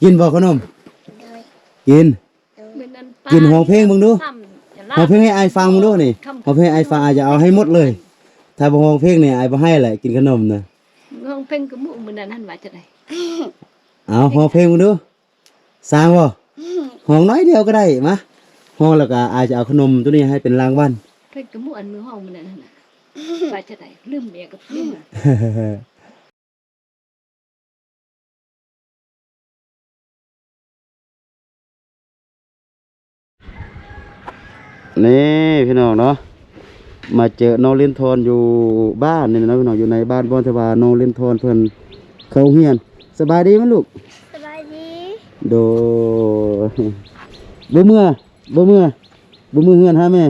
ກິນບໍ່ຂະໜົມ? ໂດຍ ກິນ. ໂດຍ ກິນ. ຮ້ອງເພງເບິ່ງດູ. ຮ້ອງເພງໃຫ້ອ້າຍຟັງເບິ່ງດູນີ້. ຮ້ອງເພງໃຫ້ອ້າຍຟັງ, ອ້າຍຈະເອົາໃຫ້ໝົດເລີຍ. ຖ້າບໍ່ຮ້ອງເພງນີ້ ອ້າຍບໍ່ໃຫ້ແຫຼະ, ກິນຂະໜົມນະ. ຮ້ອງເພງກະໝູ່ມື້ນັ້ນຫັ້ນວ່າຈັ່ງໃດ? ເອົາ ຮ້ອງເພງເບິ່ງດູ. ສ້າງບໍ່? ຮ້ອງໜ້ອຍດຽວກໍໄດ້. ມາ ຮ້ອງແລ້ວກໍອ້າຍຈະເອົາຂະໜົມໂຕນີ້ໃຫ້ເປັນລາງວັນ. ເພງກະໝູ່ອັນມື້ຮ້ອງມື້ນັ້ນຫັ້ນນະ ວ່າຈັ່ງໃດ? ລືມ ເມຍກໍລືມ. ນີ້ພີ່ນ້ອງເນາະ, ມາເຈີນ້ອງລິນທອນຢູ່ບ້ານນີ້ເນາະພີ່ນ້ອງ, ຢູ່ໃນບ້ານບ່ອນທີ່ວ່ານ້ອງລິນທອນເພິ່ນເຂົ້າໂຮງຮຽນ. ສະບາຍດີໄໝລູກ? ສະບາຍດີ. ໂດຍ. ບໍ່ເມືອ ບໍ່ເມືອ ບໍ່ເມືອເຮືອນຫາແມ່? ອືມ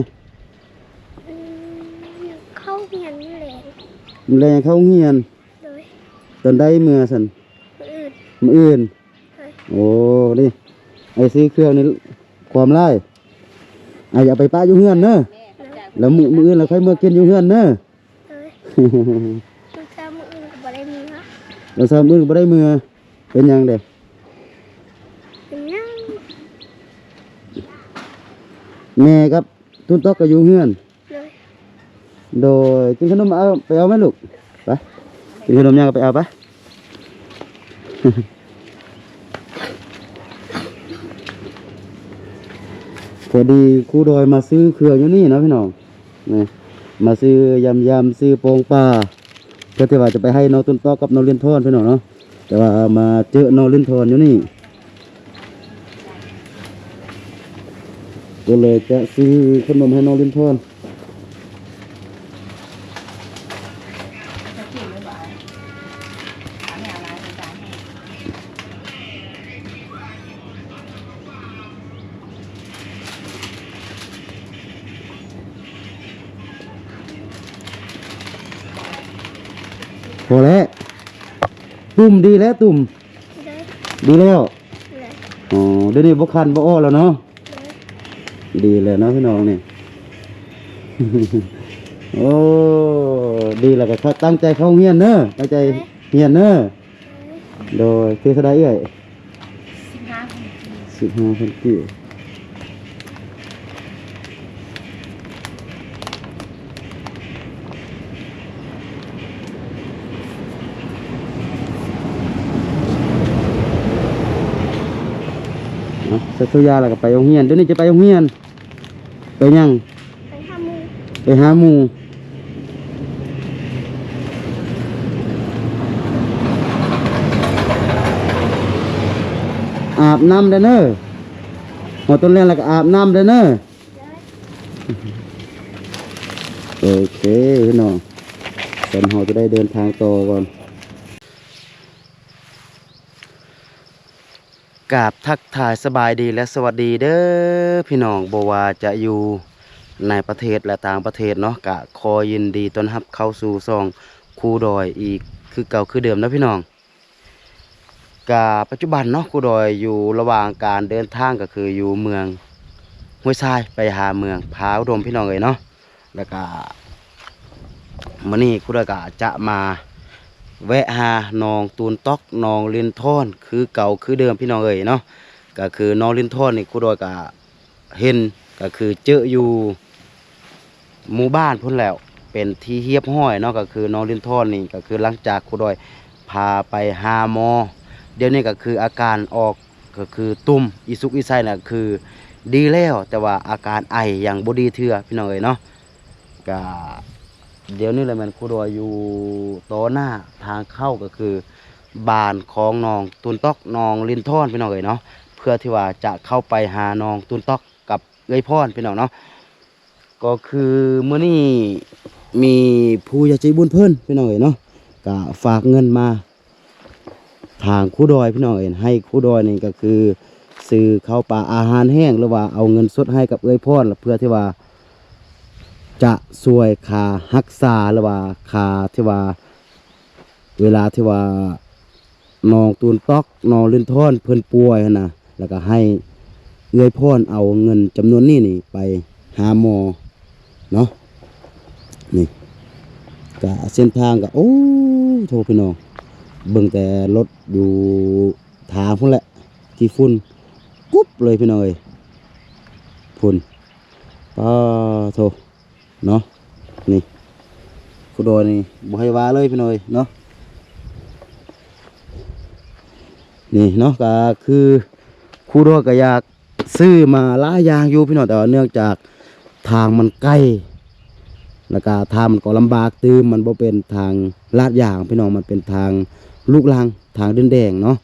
ເຂົ້າໂຮງຮຽນມື້ແລງ. ມື້ແລງເຂົ້າໂຮງຮຽນ. ໂດຍ. ຕອນໃດເມືອຊັ້ນ? ມື້ອື່ນ. ມື້ອື່ນ. ໂດຍ. ໂອ້ ນີ້ ໄອ້ຊື້ເຄື່ອງນີ້ຄວາມຫຼາຍ. ໄອ້ຢ່າໄປປະຢູ່ເຮືອນເດີ. ແລ້ວມື້ ມື້ອື່ນແລ້ວຄ່ອຍເມືອກິນຢູ່ເຮືອນເດີ. ໂດຍ. ມື້ເຊົ້າມື້ອື່ນກໍບໍ່ໄດ້ເມືອ. ມື້ເຊົ້າມື້ອື່ນກໍບໍ່ໄດ້ເມືອ. ເປັນຫຍັງເດ? ເປັນຫຍັງ? ແມ່ກັບຕຸນຕອກກໍຢູ່ເຮືອນ. ໂດຍ. ໂດຍ. ກິນຂະໜົມ ເອົາ ໄປເອົາໄໝລູກ? ໄປ ກິນຂະໜົມຫຍັງກໍໄປເອົາໄປ. ພໍດີຄູດອຍມາຊື້ເຄື່ອງຢູ່ນີ້ເນາະພີ່ນ້ອງ. ນີ້ ມາຊື້ຢຳໆ ຊື້ໂປ່ງປາ ເພື່ອທີ່ວ່າຈະໄປໃຫ້ນ້ອງຕຸນຕອກກັບນ້ອງລິນທອນພີ່ນ້ອງເນາະ, ແຕ່ວ່າມາເຈີນ້ອງລິນທອນຢູ່ນີ້ ກໍເລີຍຈະຊື້ຂະໜົມໃຫ້ນ້ອງລິນທອນ. ພໍແລ້ວ ຕຸ່ມ ດີແລ້ວ ຕຸ່ມ ໂດຍ ດີແລ້ວ ໂດຍ. ອໍ ດຽວນີ້ບໍ່ຄັນບໍ່ອໍແລ້ວເນາະ ໂດຍ. ດີແລ້ວເນາະພີ່ນ້ອງນີ້. ໂອ້ ດີແລ້ວກໍຕັ້ງໃຈເຂົ້າໂຮງຮຽນເດີ ຕັ້ງໃຈຮຽນເດີ. ໂດຍ. ໂດຍ. ຖືເທົ່າໃດເອື້ອຍ? ສິບຫ້າພັນກີບ. ສິບຫ້າພັນກີບ. ເອົາ ໃສ່ຖົງຢາແລ້ວກໍໄປໂຮງຮຽນ. ດຽວນີ້ຈະໄປໂຮງຮຽນ. ໄປຫຍັງ? ໄປຫາໝູ່. ໄປຫາໝູ່. ອາບນ້ຳແດ່ເນີ. ຮອດຕອນແລງແລ້ວກໍອາບນ້ຳແດ່ເນີ. ໂອເຄພີ່ນ້ອງ, ຊັ້ນເຮົາຈະໄດ້ເດີນທາງຕໍ່ກ່ອນ. ກາບທັກທາຍສະບາຍດີ ແລະ ສະຫວັດດີເດີພີ່ນ້ອງ, ບໍ່ວ່າຈະຢູ່ໃນປະເທດ ແລະ ຕ່າງປະເທດເນາະ, ກະຂໍຍິນດີຕ້ອນຮັບເຂົ້າສູ່ຊ່ອງຄູດອຍອີກຄືເກົ່າຄືເດີມເນາະພີ່ນ້ອງ. ກະປັດຈຸບັນເນາະ, ຄູດອຍຢູ່ລະຫວ່າງການເດີນທາງ ກະຄືຢູ່ເມືອງຫ້ວຍຊາຍ ໄປຫາເມືອງຜາອຸດົມ ພີ່ນ້ອງເອີຍເນາະ. ແລ້ວກະມື້ນີ້ຄູດອຍກະຈະມາແວະຫານ້ອງຕູນຕ໋ອກ ນ້ອງລິນທອນ ຄືເກົ່າຄືເດີມ ພີ່ນ້ອງເອີຍເນາະ. ກະຄືນ້ອງລິນທອນນີ້ ຄູດອຍກະເຫັນ ກະຄືເຈີຢູ່ໝູ່ບ້ານພຸ້ນແລ້ວ ເປັນທີ່ຮຽບຮ້ອຍເນາະ. ກະຄືນ້ອງລິນທອນນີ້ ກະຄືຫຼັງຈາກຄູດອຍພາໄປຫາໝໍ, ດຽວນີ້ກະຄືອາການອອກ ກໍຄືຕຸ່ມອີສຸກອີໄຊນະ ຄືດີແລ້ວ, ແຕ່ວ່າອາການໄອຍັງບໍ່ດີເທື່ອ ພີ່ນ້ອງເອີຍເນາະ. ກະດຽວນີ້ລະແມ່ນຄູດອຍຢູ່ຕໍ່ໜ້າທາງເຂົ້າ ກໍຄືບ້ານຂອງນ້ອງຕູນຕ໋ອກ ນ້ອງລິນທອນ ພີ່ນ້ອງເອີຍເນາະ, ເພື່ອທີ່ວ່າຈະເຂົ້າໄປຫານ້ອງຕູນຕ໋ອກກັບເອື້ອຍພອນ ພີ່ນ້ອງເນາະ. ກໍຄືມື້ນີ້ມີຜູ້ໃຫຍ່ໃຈບຸນເພິ່ນ ພີ່ນ້ອງເອີຍເນາະ, ກະຝາກເງິນມາ ທາງຄູດອຍ ພີ່ນ້ອງເອີຍ, ໃຫ້ຄູດອຍນີ້ກໍຄືຊື້ເຂົ້າປາອາຫານແຫ້ງ ຫຼືວ່າເອົາເງິນສົດໃຫ້ກັບເອື້ອຍພອນ ເພື່ອທີ່ວ່າຈະຊ່ວຍຄ່າຮັກສາ ຫຼືວ່າຄ່າທີ່ວ່າ ເວລາທີ່ວ່ານ້ອງຕູນຕ໋ອກ ນ້ອງລິນທອນເພິ່ນປ່ວຍຫັ້ນນະ, ແລ້ວກໍໃຫ້ເອື້ອຍພອນເອົາເງິນຈຳນວນນີ້ນີ້ໄປຫາໝໍເນາະ. ນີ້ກະເສັ້ນທາງກະ ໂອ້ ໂທ້ ພີ່ນ້ອງ, ເບິ່ງແຕ່ລົດ ຢູ່ທາງພຸ້ນແຫຼະ. ຂີ້ຝຸ່ນກຸບເລີຍພີ່ນ້ອງເອີຍ ພຸ້ນ ປາໂທ້ ເນາະ ນີ້ ຄູດອຍນີ້ບໍ່ໃຫ້ວ່າເລີຍພີ່ນ້ອງເອີຍເນາະ ນີ້ເນາະ ກະຄືຄູດອຍກະຢາກ ຊື້ມາຫຼາຍຢ່າງຢູ່ພີ່ນ້ອງ ແຕ່ວ່າເນື່ອງຈາກທາງມັນໄກ ແລ້ວກະທາງມັນກໍລຳບາກຕື່ມ ມັນບໍ່ເປັນທາງລາດຢາງພີ່ນ້ອງ ມັນເປັນທາງລູກລັງ ທາງດິນແດງເນາະ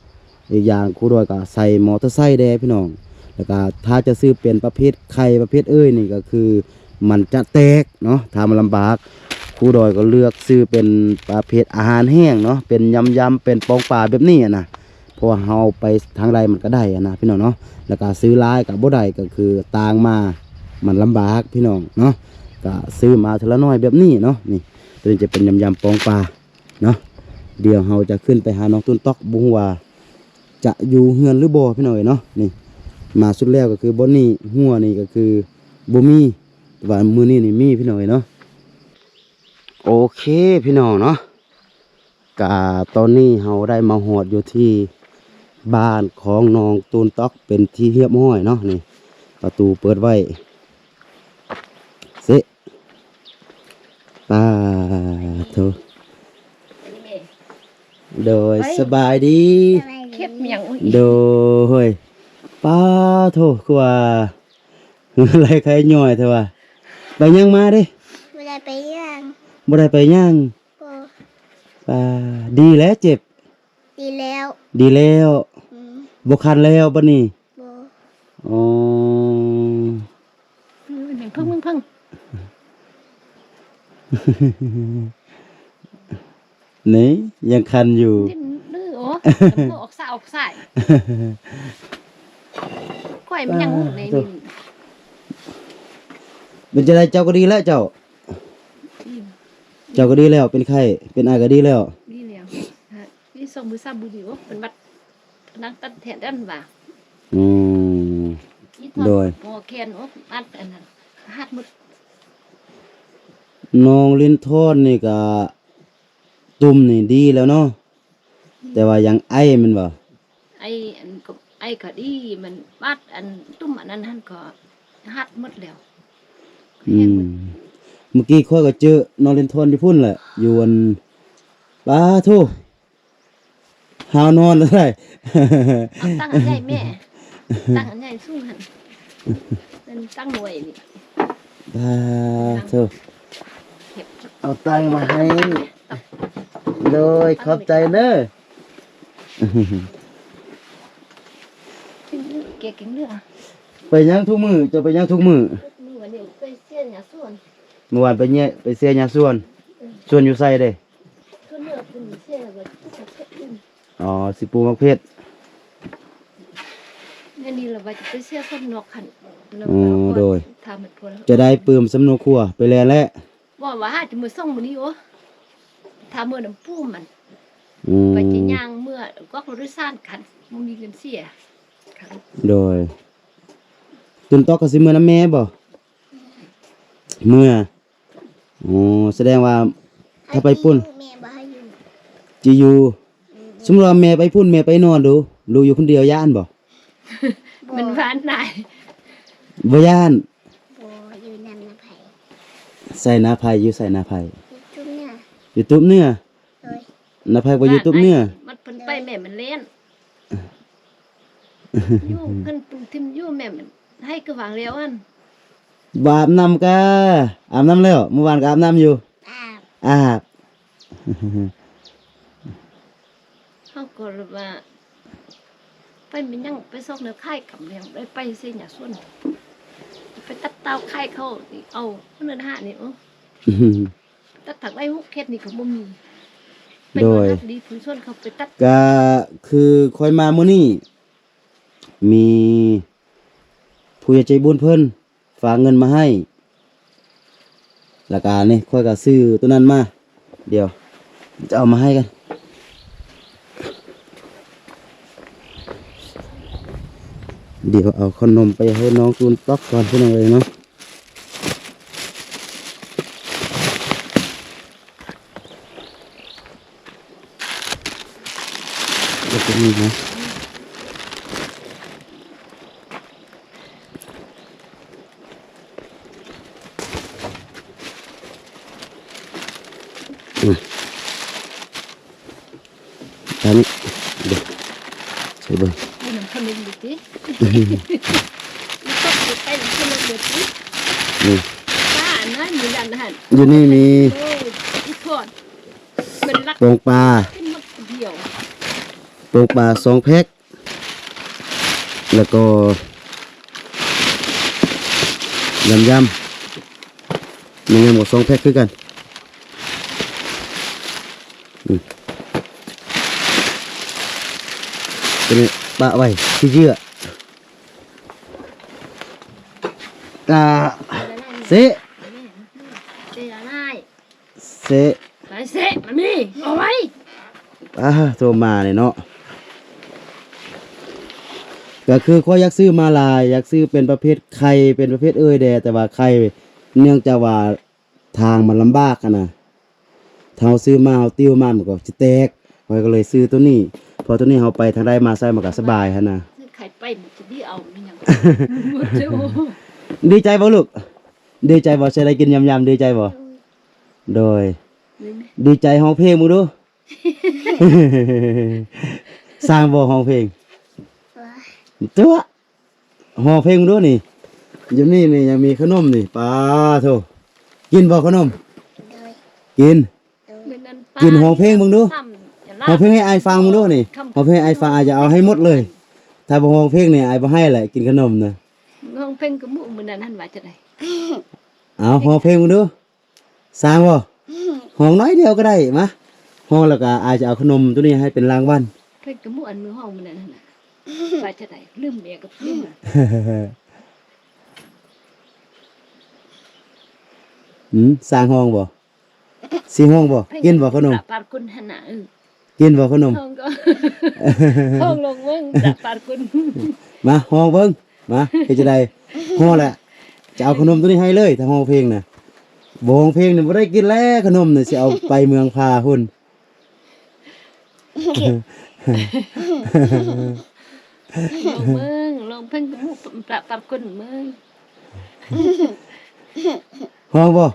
ອີກຢ່າງຄູດອຍກໍໃຊ້ມໍເຕີໄຊແດ່ພີ່ນ້ອງ ແລ້ວກະຖ້າຈະຊື້ເປັນປະເພດໄຂ່ປະເພດເອີ່ຍນີ້ກໍຄືມັນຈະແຕກເນາະ ຖ້າມັນລຳບາກ ຄູດອຍກໍເລືອກຊື້ເປັນປະເພດອາຫານແຫ້ງເນາະ ເປັນຍຳໆ ເປັນປອງປາແບບນີ້ຫັ້ນນະ. ເພາະວ່າເຮົາໄປທາງໃດມັນກໍໄດ້ຫັ້ນນະພີ່ນ້ອງເນາະ ແລ້ວກໍຊື້ຫຼາຍກໍບໍ່ໄດ້ ກໍຄືຕ່າງມາມັນລຳບາກພີ່ນ້ອງເນາະ ກໍຊື້ມາເທື່ອລະໜ້ອຍແບບນີ້ເນາະ ນີ້ ໂຕນີ້ຈະເປັນຍຳໆ ປອງປາເນາະ ດຽວເຮົາຈະຂຶ້ນໄປຫານ້ອງຕຸນຕອກ ບໍ່ຮູ້ວ່າຈະຢູ່ເຮືອນຫຼືບໍ່ພີ່ນ້ອງເອີຍເນາະ ນີ້ ມາສຸດແລ້ວກໍຄືບ່ອນນີ້ ຮົ້ວນີ້ກໍຄືບໍ່ມີ ແຕ່ວ່າມື້ນີ້ນີ້ມີພີ່ນ້ອງເອີຍເນາະ ໂອເຄພີ່ນ້ອງເນາະ ກະຕອນນີ້ເຮົາໄດ້ມາຮອດຢູ່ທີ່ບ້ານຂອງນ້ອງຕູນຕອກເປັນທີ່ຮຽບຮ້ອຍເນາະ ນີ້ ປະຕູເປີດໄວ້ ເຊະ ປາໂທ້ ໂດຍ ເຮີ້ຍ ສະບາຍດີ ເຂັບຫຍັງອີກ ໂດຍ ປາໂທ້ ຄືວ່າ ໄລ່ໄຂ່ຍ່ອຍແທ້ວ່າ ໄປຫຍັງມາເດ້ ບໍ່ໄດ້ໄປຫຍັງ ບໍ່ໄດ້ໄປຫຍັງ ບໍ່ ປາ ດີແລ້ວເຈັບ ດີແລ້ວ ດີແລ້ວ ອືມ ບໍ່ຄັນແລ້ວບັດນີ້ ບໍ່ ອໍ ອືມ ເພິ່ງ ເພິ່ງ ເພິ່ງ ນີ້ຍັງຄັນຢູ່ ດິ້ນດື້ ໂອ້ ອອກຊ້າອອກຊ້າຍ ຂ້ອຍມັນຍັງ ປາ ໃນ ໂທ້ ນີ້ ເປັນຈັ່ງໃດ ເຈົ້າກໍດີແລ້ວເຈົ້າ ອືມ ເຈົ້າກໍດີແລ້ວ ເປັນໄຂ້ເປັນໄອກໍດີແລ້ວ ດີແລ້ວ ມີສອງມື້ສາມມື້ນີ້ ໂອ້ ເປັນຫວັດ ນັ່ງຕັດແທນອັນວ່າ ອືມ ໂດຍ ໝໍແຂນ ໂອ້ ອັດອັນນັ້ນ ຫັກໝົດ ນ້ອງລິນທອນນີ້ກະ ຕຸ່ມນີ້ດີແລ້ວເນາະ ແຕ່ວ່າຍັງໄອແມ່ນບໍ່? ໄອ ອັນກໍ ໄອກໍດີ ມັນບາດ ອັນ ຕຸ່ມອັນນັ້ນຫັ້ນກໍຫັກໝົດແລ້ວ ອືມ ແຮງໝົດ ມື້ກີ້ຂ້ອຍກໍເຈີນ້ອງລິນທອນຢູ່ພຸ້ນແຫຼະ ຢູ່ອັນ ປາໂທ້ ຫາວນອນໄດ້ ເອົາຕັ້ງອັນໃຫຍ່ແມ່ ຕັ້ງອັນໃຫຍ່ສູງຫັ້ນ ນັ້ນຕັ້ງໄວ້ນີ້ ປາໂທ້ ເອົາຕັ້ງມາໃຫ້ ໂດຍ ຂອບໃຈເດີ ເກກກິນເຫຼືອ ໄປຫຍັງທຸກມື້ ເຈົ້າໄປຫຍັງທຸກມື້? ມື້ວານນີ້ໄປເສຍຫຍ້າສວນ ມື້ວານໄປເຍ ໄປເສຍຫຍ້າສວນ ເອີ ສວນຢູ່ໃສເດ້? ອໍ ຊິປູກໝາກເພັດ ອັນນີ້ລະວ່າຈະໄປເສຍສ່ວນນອກຫັ້ນ ອໍ ໂດຍ ຖ້າມັນພໍ ຈະໄດ້ປຶ້ມສຳນົວຄົວໄປແລ່ນແລ້ວ ບໍ່ວ່າຫາຈະມື້ສອງມື້ນີ້ ໂອ້ ຖ້າເມືອນຳປູມັນ ອືມ ໄປຈະຍ່າງເມືອກອກລົດໂດຍສານຄັນບໍ່ມີເງິນເສຍ ໂດຍ ຕຸນຕອກກໍຊິເມືອນຳແມ່ບໍ່? ເມືອ ອໍ ສະແດງວ່າຖ້າໄປປຸ້ນ ແມ່ບໍ່ໃຫ້ຢູ່ ຈະຢູ່ ອືມ ສົມມຸດວ່າແມ່ໄປພຸ້ນ ແມ່ໄປນອນດູ ລູກຢູ່ຄົນດຽວຢ້ານບໍ່? ບໍ່ ມັນຫວານຫຼາຍ ບໍ່ຢ້ານ ບໍ່ ຢູ່ນຳນາໄພ ໃສນາໄພ ຢູ່ໃສນາໄພ? ຢູ່ຕູບເໜືອ ຢູ່ຕູບເໜືອ ໂດຍ ນາໄພບໍ່ຢູ່ຕູບເໜືອ ມັນເພິ່ນໄປແມ່ມັນແລ່ນ ຢູ່ເພິ່ນປຸ້ນຖິ້ມຢູ່ແມ່ມັນ ໃຫ້ກະວາງແລ້ວຫັ້ນ ບໍ່ອາບນ້ຳກະ ອາບນ້ຳແລ້ວ ມື້ວານກະອາບນ້ຳຢູ່ ອາບ ອາບ ເຮົາກໍວ່າ ໄປແມ່ນຫຍັງ ໄປຊອກແນວຂາຍກຳແພງ ໄດ້ໄປເສຍຫຍ້າສວນ ໄປຕັດຕ່າວຂາຍເຂົ້າ ເອົາເງິນຫານີ້ ໂອ້ ຕັດຖັກໄດ້ຫົກເຂດນີ້ກໍບໍ່ມີ ໄປ ໂດຍ ນອນຮັບດີຜູ້ສ່ວນເຂົາໄປຕັດ ກະຄືຂ້ອຍມາມື້ນີ້ ມີຜູ້ໃຫຍ່ໃຈບຸນເພິ່ນຝາກເງິນມາໃຫ້ ແລ້ວກະນີ້ຂ້ອຍກະຊື້ໂຕນັ້ນມາ ດຽວຈະເອົາມາໃຫ້ກັນ ດຽວເອົາຂະໜົມໄປໃຫ້ນ້ອງຕູນຕອກກ່ອນ ພີ່ນ້ອງເອີຍເນາະ. ແລ້ວກໍນີ້ນະ ານີ້ ເບິ່ງ ໃສ່ເບິ່ງ ຢູ່ນຳຂະໜົມຢູ່ຕິ ຢູ່ໃກ້ນຳຂະໜົມຢູ່ຕິ ນີ້ ປ້າອັນນັ້ນຢູ່ນັ້ນຫັ້ນ ຢູ່ນີ້ມີ ໂອ້ຍ ອີ່ທອດ ເປັນລັກ ໂປ່ງປາ ກິນໝົດຜູ້ດຽວ ໂປ່ງປາສອງແພັກ ແລ້ວກໍຍຳໆ ຍຳໆກໍສອງແພັກຄືກັນ ອືມ ຕົວນີ້ປະໄວ້ທີ່ເຍືອ ກະເຊະ ເຊະ ໄປເຊະ ມັນມີ ເອົາໄວ້ ອ່າ ໂທມານີ້ເນາະ ກະຄືຂ້ອຍຢາກຊື້ມາຫຼາຍ ຢາກຊື້ເປັນປະເພດໄຂ່ ເປັນປະເພດເອີ່ຍແດ່ ແຕ່ວ່າໄຂ່ ເນື່ອງຈາກວ່າ ທາງມັນລຳບາກຫັ້ນນະ ຖ້າເຮົາຊື້ມາ ເຮົາຕິວມາ ມັນກໍຊິແຕກ ຂ້ອຍກໍເລີຍຊື້ໂຕນີ້ ເພາະໂຕນີ້ເຮົາໄປທາງໃດມາໃສ ມັນກໍສະບາຍຫັ້ນນະ ຊື້ໄຂ່ໄປ ມັນຈະດີເອົາ ມີຫຍັງ ດີໃຈບໍ່ລູກ? ດີໃຈບໍ່? ຊິໄດ້ກິນຍຳໆ ດີໃຈບໍ່? ໂດຍ ດີໃຈ ຮ້ອງເພງເບິ່ງດູ ຊ່າງບໍ່ຮ້ອງເພງ ຕົວະ ຮ້ອງເພງເບິ່ງດູນີ້ ຢູ່ນີ້ນີ້ຍັງມີຂະໜົມນີ້ ປາໂທ ກິນບໍ່ຂະໜົມ? ໂດຍ ກິນ ໂດຍ ກິນ ຮ້ອງເພງເບິ່ງດູ ຮ້ອງເພງໃຫ້ອ້າຍຟັງເບິ່ງດູນີ້ ຮ້ອງເພງໃຫ້ອ້າຍຟັງ ອ້າຍຈະເອົາໃຫ້ໝົດເລີຍ ຖ້າບໍ່ຮ້ອງເພງນີ້ ອ້າຍບໍ່ໃຫ້ແຫຼະ ກິນຂະໜົມນະ ຮ້ອງເພງກະໝູ່ມື້ນັ້ນຫັ້ນວ່າຈັ່ງໃດ ເອົາ ຮ້ອງເພງເບິ່ງດູ ສ້າງບໍ່? ຮ້ອງໜ້ອຍດຽວກໍໄດ້ ມາ ຮ້ອງແລ້ວກໍອ້າຍຈະເອົາຂະໜົມໂຕນີ້ໃຫ້ເປັນລາງວັນ ເພິ່ນກໍໝູ່ອັນມືຮ້ອງມື້ນັ້ນຫັ້ນນະ ວ່າຈະໄດ້ ລືມເມຍກໍລືມ ຫືມ ສ້າງຮ້ອງບໍ່? ຊິຮ້ອງບໍ່? ກິນບໍ່ຂະໜົມ? ປາດກຸນຫັ້ນນະ ເອີ ກິນບໍ່ຂະໜົມ? ຮ້ອງກໍ ຮ້ອງລອງເບິ່ງ ປາດກຸນ ມາ ຮ້ອງເບິ່ງ ມາ ເຮັດຈັ່ງໃດ? ຮ້ອງແຫຼະ ຈະເອົາຂະໜົມໂຕນີ້ໃຫ້ເລີຍ ຖ້າຮ້ອງເພງນະ ບໍ່ຮ້ອງເພງນີ້ບໍ່ໄດ້ກິນແລ້ວ ຂະໜົມນີ້ ຊິເອົາໄປເມືອງພາພຸ້ນ ລອງເບິ່ງ ລອງເພິ່ນ ປາດ ປາດກຸນເບິ່ງ ຮ້ອງບໍ່?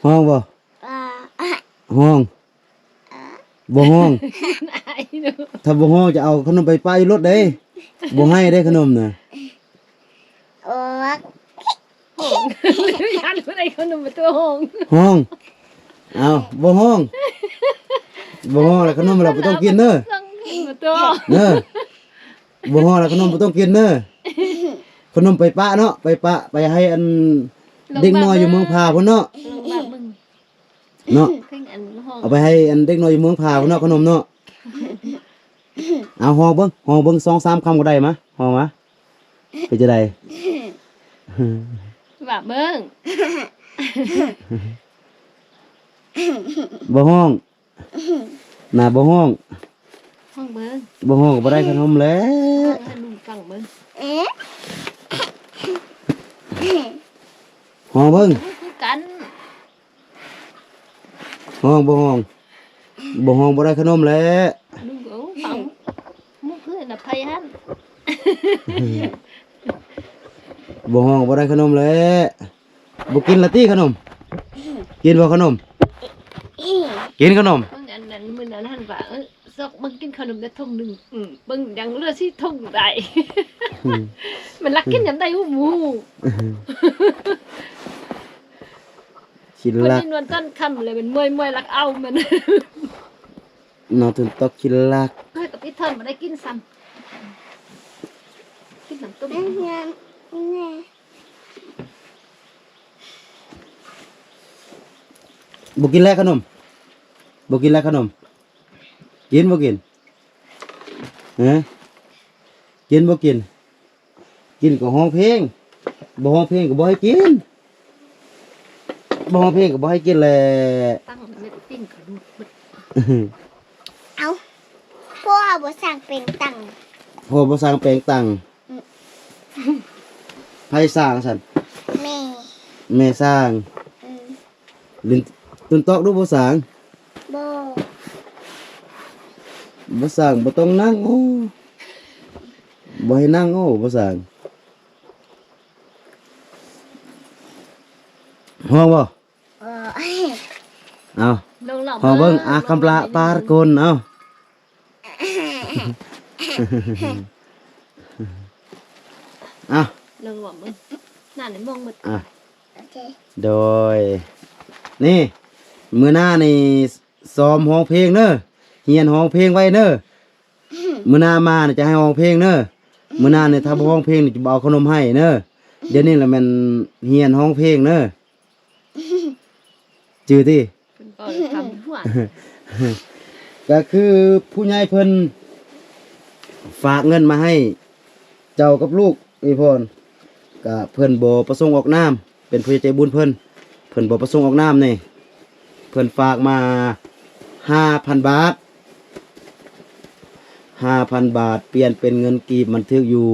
ຮ້ອງບໍ່? ຮ້ອງ ບໍ່ຮ້ອງ ຖ້າບໍ່ຮ້ອງຈະເອົາຂະໜົມໄປປະຢູ່ລົດເດ້ ບໍ່ໃຫ້ເດ້ຂະໜົມນະ ຮ້ອງ ຢ້ານບໍ່ໄດ້ຂະໜົມ ປະຕູຮ້ອງ ຮ້ອງ ເອົ້າ ບໍ່ຮ້ອງ ບໍ່ຮ້ອງແລ້ວຂະໜົມລະບໍ່ຕ້ອງກິນເດີ ປະຕູ ເດີ ບໍ່ຮ້ອງແລ້ວຂະໜົມບໍ່ຕ້ອງກິນເດີ ຂະໜົມໄປປະເນາະ ໄປປະ ໄປໃຫ້ອັນ ເດັກນ້ອຍຢູ່ເມືອງພາພຸ້ນເນາະ ລອງບາກເບິ່ງ ເນາະ ເພິ່ນອັນຮ້ອງ ເອົາໄປໃຫ້ອັນເດັກນ້ອຍຢູ່ເມືອງພາເນາະ ຂະໜົມເນາະ ເອົາ ຮ້ອງເບິ່ງ ຮ້ອງເບິ່ງສອງສາມຄຳກໍໄດ້ ມາ ຮ້ອງມາ ເປັນຈັ່ງໃດ? ວ່າເບິ່ງ ບໍ່ຮ້ອງ ນະ ບໍ່ຮ້ອງ ຮ້ອງເບິ່ງ ບໍ່ຮ້ອງກໍບໍ່ໄດ້ຂະໜົມແຫຼະ ຮ້ອງໃຫ້ລຸງຟັງເບິ່ງ ຮ້ອງເບິ່ງ ຄືກັນ ຮ້ອງ ບໍ່ຮ້ອງ ບໍ່ຮ້ອງບໍ່ໄດ້ຂະໜົມແຫຼະ ລຸງເອີຍ ຟັງ ມຸກເອີຍນະ ໄຜຫັ້ນ ບໍ່ຮ້ອງບໍ່ໄດ້ຂະໜົມແຫຼະ ບໍ່ກິນລະຕິຂະໜົມ ກິນບໍ່ຂະໜົມ ກິນຂະໜົມ ເບິ່ງອັນນັ້ນ ມື້ນັ້ນຫັ້ນວ່າ ເອີ ຊອກເບິ່ງກິນຂະໜົມໄດ້ຖົງໜຶ່ງ ອືມ ເບິ່ງຍັງເຫຼືອສີ່ຖົງໄດ້ ອືມ ມັນລັກກິນຍາມໃດບໍ່ຮູ້ ຂີ້ລັກ ນອນຕອນຄ່ຳແລ້ວມັນເມື່ອຍໆ ລັກເອົາມັນ ນອນຈົນຕອກຂີ້ລັກ ເອີ ກັບອີ່ທອນບໍ່ໄດ້ກິນຊ້ຳ ກິນນ້ຳຕົ້ມ ບໍ່ກິນແລ້ວຂະໜົມ ບໍ່ກິນແລ້ວຂະໜົມ ກິນບໍ່ກິນ? ຮະ ກິນບໍ່ກິນ? ກິນກໍຮ້ອງເພງ ບໍ່ຮ້ອງເພງກໍບໍ່ໃຫ້ກິນ ບໍ່ຮ້ອງເພງກໍບໍ່ໃຫ້ກິນແຫຼະ ຕັ້ງແມ່ນຕິ່ງຂະດູດເບິດ ເອົ້າ ພໍ່ບໍ່ສ້າງແປງຕັ້ງ ພໍ່ບໍ່ສ້າງແປງຕັ້ງ ອືມ ໃຜສ້າງຊັ້ນ? ແມ່ ແມ່ສ້າງ ອືມ ຫຼິ້ນຕົນຕອກດູບໍ່ສ້າງ ບໍ່ ບໍ່ສ້າງບໍ່ຕ້ອງນັ່ງ ໂອ້ ບໍ່ໃຫ້ນັ່ງ ໂອ້ ບໍ່ສ້າງ ຮ້ອງບໍ່? ເອີ ເອົ້າ ລອງ ລອງ ຮ້ອງເບິ່ງ ເບິ່ງ ອາ ຄຳປະ ລອງ ປາດກຸນ ເອົ້າ. ອ້າວ ລະວັງເບິ່ງ ນັ້ນມອງໝົດ ອ່ະ ໂດຍ ນີ້ ມື້ໜ້ານີ້ຊ້ອມຮ້ອງເພງເດີ ຮຽນຮ້ອງເພງໄວ້ເດີ ມື້ໜ້າມານີ້ຈະໃຫ້ຮ້ອງເພງເດີ ມື້ໜ້ານີ້ຖ້າບໍ່ຮ້ອງເພງນີ້ຈະບໍ່ເອົາຂະໜົມໃຫ້ເດີ ດຽວນີ້ລະແມ່ນຮຽນຮ້ອງເພງເດີ ຈື່ຕິ ເພິ່ນເວົ້າດ້ວຍຄວາມຫົວ ກະຄືຜູ້ໃຫຍ່ເພິ່ນຝາກເງິນມາໃຫ້ເຈົ້າກັບລູກ ເອື້ອຍພອນ ກະເພິ່ນບໍ່ປະສົງອອກນາມ ເປັນຜູ້ໃຫຍ່ໃຈບຸນເພິ່ນ ເພິ່ນບໍ່ປະສົງອອກນາມນີ້ ເພິ່ນຝາກມາຫ້າພັນບາດ ຫ້າພັນບາດ ປ່ຽນເປັນເງິນກີບມັນຖືກຢູ່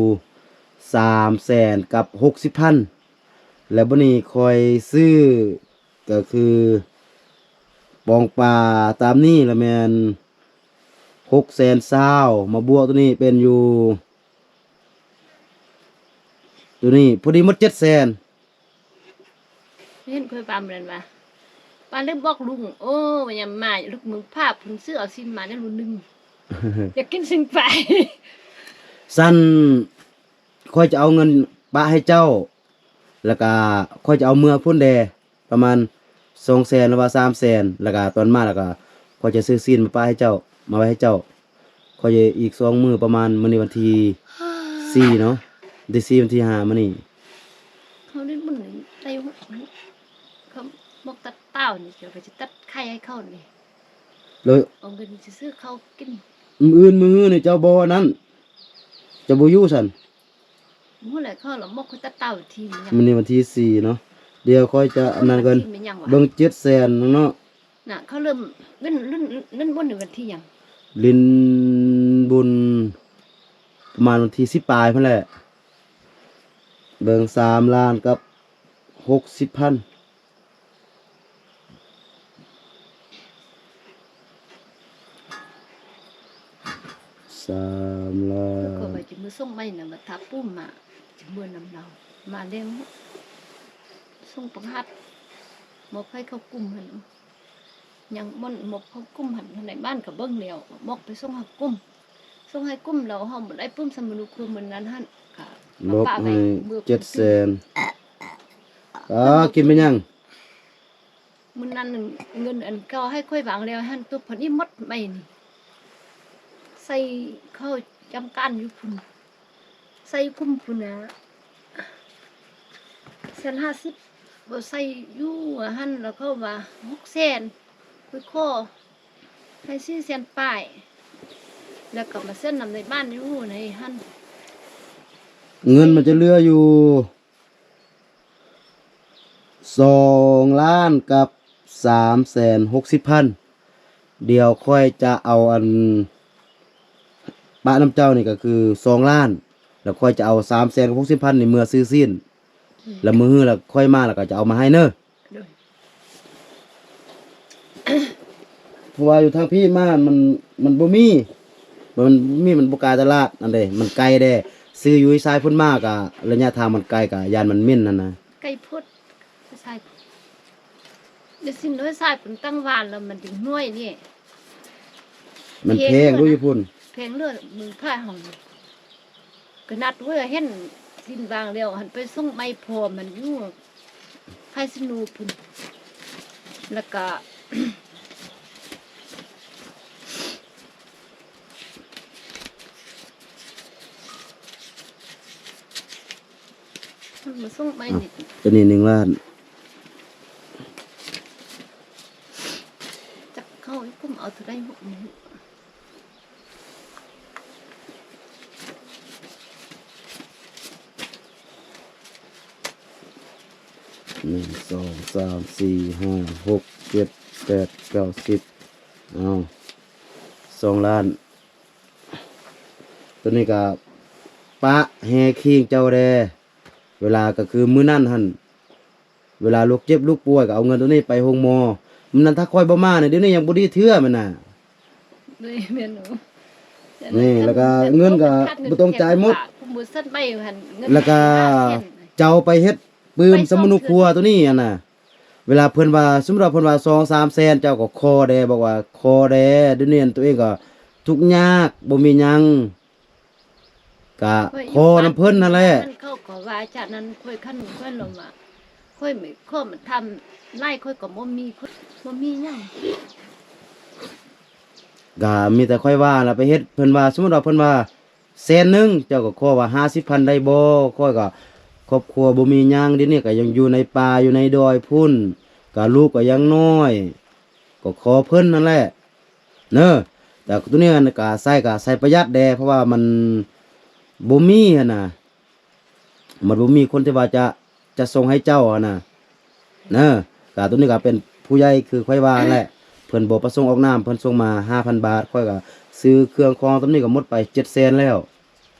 ສາມແສນກັບຫົກສິບພັນ ແລ້ວບັດນີ້ຂ້ອຍຊື້ ກໍຄືປອງປາຕາມນີ້ລະແມ່ນຫົກແສນຊາວ ມາບວກໂຕນີ້ເປັນຢູ່ ໂຕນີ້ພໍດີໝົດເຈັດແສນ ເຫັນຂ້ອຍປາມນັ້ນວ່າ ປານໄດ້ບອກລຸງ ໂອ້ ວ່າຍາມມາລູກເມືອງພາບເພິ່ນຊື້ເອົາຊີ້ນມາແນວລຸ້ນໜຶ່ງ ຢາກກິນຊີ້ນປາຍ ຊັ້ນຂ້ອຍຈະເອົາເງິນປະໃຫ້ເຈົ້າ ແລ້ວກະຂ້ອຍຈະເອົາເມືອພຸ້ນແດ່ ປະມານສອງແສນ ຫຼືວ່າສາມແສນ ແລ້ວກະຕອນມາ ແລ້ວກະຂ້ອຍຈະຊື້ຊີ້ນມາປະໃຫ້ເຈົ້າ ມາໄວ້ໃຫ້ເຈົ້າ ຂ້ອຍຈະອີກສອງມື້ ປະມານມື້ນີ້ວັນທີສີ່ເນາະ ວັນທີສີ່ ວັນທີຫ້າມື້ນີ້ ເຂົາໄດ້ບຸນໄດ້ ເຂົາບອກຕັດເຕົ້ານີ້ ເຈົ້າກໍຈະຕັດໄຂ່ໃຫ້ເຂົານີ້ ແລ້ວເອົາເງິນໄປຊື້ເຂົ້າກິນ ມື້ອື່ນມື້ຮືນີ້ເຈົ້າບໍ່ອັນນັ້ນ ເຈົ້າບໍ່ຢູ່ຊັ້ນ ບໍ່ແຫຼະ ເຂົາລະໝົກເຂົາຕັດເຕົ້າທີ່ມັນຍັງ ມື້ນີ້ວັນທີສີ່ເນາະ ດຽວຂ້ອຍຈະອັນນັ້ນກ່ອນ ທີ່ມັນຍັງວະ ເບິ່ງເຈັດແສນເນາະ ນະ ເຂົາເລີ່ມຫຼິ້ນ ຫຼິ້ນ ຫຼິ້ນບຸນໃນວັນທີຫຍັງ? ຫຼິ້ນບຸນປະມານວັນທີສິບປາຍພຸ້ນແຫຼະ ເບິ່ງສາມລ້ານກັບຫົກສິບພັນ ສາມລ້ານ ຂ້ອຍວ່າຈະມາສົ່ງໄມ້ນະ ມາທາປຸ້ມມາ ຈະເມືອນຳລາວ ມາແລ້ວ ສົ່ງປະຫັດ ມອບໃຫ້ເຂົາກຸ່ມຫັ້ນ ຍັງບ່ອນມອບເຂົ້າກຸ່ມຫັ້ນ ໃນບ້ານກໍເບິ່ງແລ້ວ ມອບໄປສົ່ງເຂົ້າກຸ່ມ ສົ່ງໃຫ້ກຸ່ມແລ້ວ ເຮົາບໍ່ໄດ້ປຶ້ມສຳມະນູຄົວມື້ນັ້ນຫັ້ນ ກໍມາປະໄວ້ເມືອເຈັດແສນ ອາ ກິນໄປຫຍັງ? ມື້ນັ້ນເງິນອັນເກົ່າໃຫ້ຂ້ອຍວາງແລ້ວຫັ້ນ ຕົວເພິ່ນນີ້ໝົດໃໝ່ນີ້ ໃສ່ເຂົ້າຈຳການຢູ່ພຸ້ນ ໃສ່ຄຸ້ມພຸ້ນນະ ແສນຫ້າສິບ ບໍ່ໃສ່ຢູ່ຫັ້ນ ແລ້ວເຂົາວ່າຫົກແສນ ຂ້ອຍຂໍໃຫ້ສີ່ແສນປາຍ ແລ້ວກໍມາເຊັນນຳໃນບ້ານຢູ່ໃນຫັ້ນ ເງິນມັນຈະເຫຼືອຢູ່ ສອງລ້ານກັບສາມແສນຫົກສິບພັນ ດຽວຂ້ອຍຈະເອົາອັນ ປະນຳເຈົ້ານີ້ກໍຄືສອງລ້ານ ແລ້ວຂ້ອຍຈະເອົາສາມແສນຫົກສິບພັນນີ້ເມືອຊື້ຊີ້ນ ແລ້ວມື້ຮືແລ້ວຂ້ອຍມາແລ້ວກໍຈະເອົາມາໃຫ້ເນີ ໂດຍ ເພາະວ່າຢູ່ທາງພີ້ມາ ມັນ ມັນບໍ່ມີ ມັນບໍ່ມີ ມັນບໍ່ກາຍຕະຫຼາດ ອັນເດ ມັນໄກເດ ຊື້ຢູ່ຊາຍພຸ້ນມາກະ ໄລຍະທາງມັນໄກ ກະຢ້ານມັນເໝັນຫັ້ນນະ ໄກໂພດ ຊາຍ ໄດ້ຊິນໂດຍຊາຍເປັນຕັ້ງວານແລ້ວ ມັນຈຶ່ງໜ່ວຍນີ້ ມັນແພງ ແພງເລີຍນະ ຢູ່ພຸ້ນ ແພງເລີຍ ເມືອງພາຍເຮົານີ້ ຂະໜາດເວີເຫັນຊິນວາງແລ້ວ ຫັ້ນໄປສົ່ງໄມ້ພໍ່ມັນຢູ່ ໄຄຊິໂນພຸ້ນ ແລ້ວກະ ມັນມາສົ່ງໄມ້ນີ້ ໂຕນີ້ໜຶ່ງລ້ານ ຈັກເຂົາກຸ້ມເອົາເທົ່າໃດ ໜຶ່ງ ສອງ ສາມ ສີ່ ຫ້າ ຫົກ ເຈັດ ແປດ ເກົ້າ ສິບ ເອົາ ສອງລ້ານ ໂຕນີ້ກະປະແຮ່ຄີງເຈົ້າແດ່ ເວລາກະຄືມື້ນັ້ນຫັ້ນ ເວລາລູກເຈັບລູກປ່ວຍກໍເອົາເງິນໂຕນີ້ໄປໂຮງໝໍ ມື້ນັ້ນຖ້າຂ້ອຍບໍ່ມານີ້ ດຽວນີ້ຍັງບໍ່ດີເທື່ອແມ່ນນະ ນີ້ແມ່ນ ນີ້ ແລ້ວກໍເງິນກໍບໍ່ຕ້ອງຈ່າຍໝົດ ແລ້ວກໍເຈົ້າໄປເຮັດປຶ້ມສຳມະນູຄົວໂຕນີ້ຫັ້ນນະ ເວລາເພິ່ນວ່າ ສົມມຸດວ່າເພິ່ນວ່າສອງສາມແສນ ເຈົ້າກໍຂໍແດ່ ບອກວ່າຂໍແດ່ ດຽວນີ້ຕົວເອງກໍ ທຸກຍາກ ບໍ່ມີຫຍັງ ກະຂໍນຳເພິ່ນຫັ້ນແຫຼະ. ເຂົາກໍວ່າຈາກນັ້ນ ຂ້ອຍຄັນຂ້ອຍລະວ່າ ຂ້ອຍໄມ່ ຂໍມັນທຳຫຼາຍ ຂ້ອຍກໍບໍ່ມີ ຂ້ອຍບໍ່ມີຫຍັງ. ກະມີແຕ່ຂ້ອຍວ່າລະໄປເຮັດ ເພິ່ນວ່າ ສົມມຸດວ່າເພິ່ນວ່າແສນໜຶ່ງ ເຈົ້າກໍຂໍວ່າຫ້າສິບພັນໄດ້ບໍ່? ຂ້ອຍກໍຄອບຄົວບໍ່ມີຫຍັງ ດຽວນີ້ກໍຍັງຢູ່ໃນປ່າຢູ່ໃນດອຍພຸ້ນ ກະລູກກໍຍັງນ້ອຍ ກໍຂໍເພິ່ນຫັ້ນແຫຼະເນີ. ແຕ່ໂຕນີ້ຫັ້ນກະໃຊ້ ກະໃຊ້ປະຢັດແດ່ ເພາະວ່າມັນບໍ່ມີຫັ້ນນະ ມັນບໍ່ມີຄົນທີ່ວ່າຈະ ຈະສົ່ງໃຫ້ເຈົ້າຫັ້ນນະ ເນີ. ກະໂຕນີ້ກະເປັນຜູ້ໃຫຍ່ຄືຂ້ອຍວ່າແຫຼະ ເພິ່ນບໍ່ປະສົງອອກນາມ ເພິ່ນສົ່ງມາຫ້າພັນບາດ ຂ້ອຍກະຊື້ເຄື່ອງຂອງໂຕນີ້ກະໝົດໄປເຈັດແສນແລ້ວ.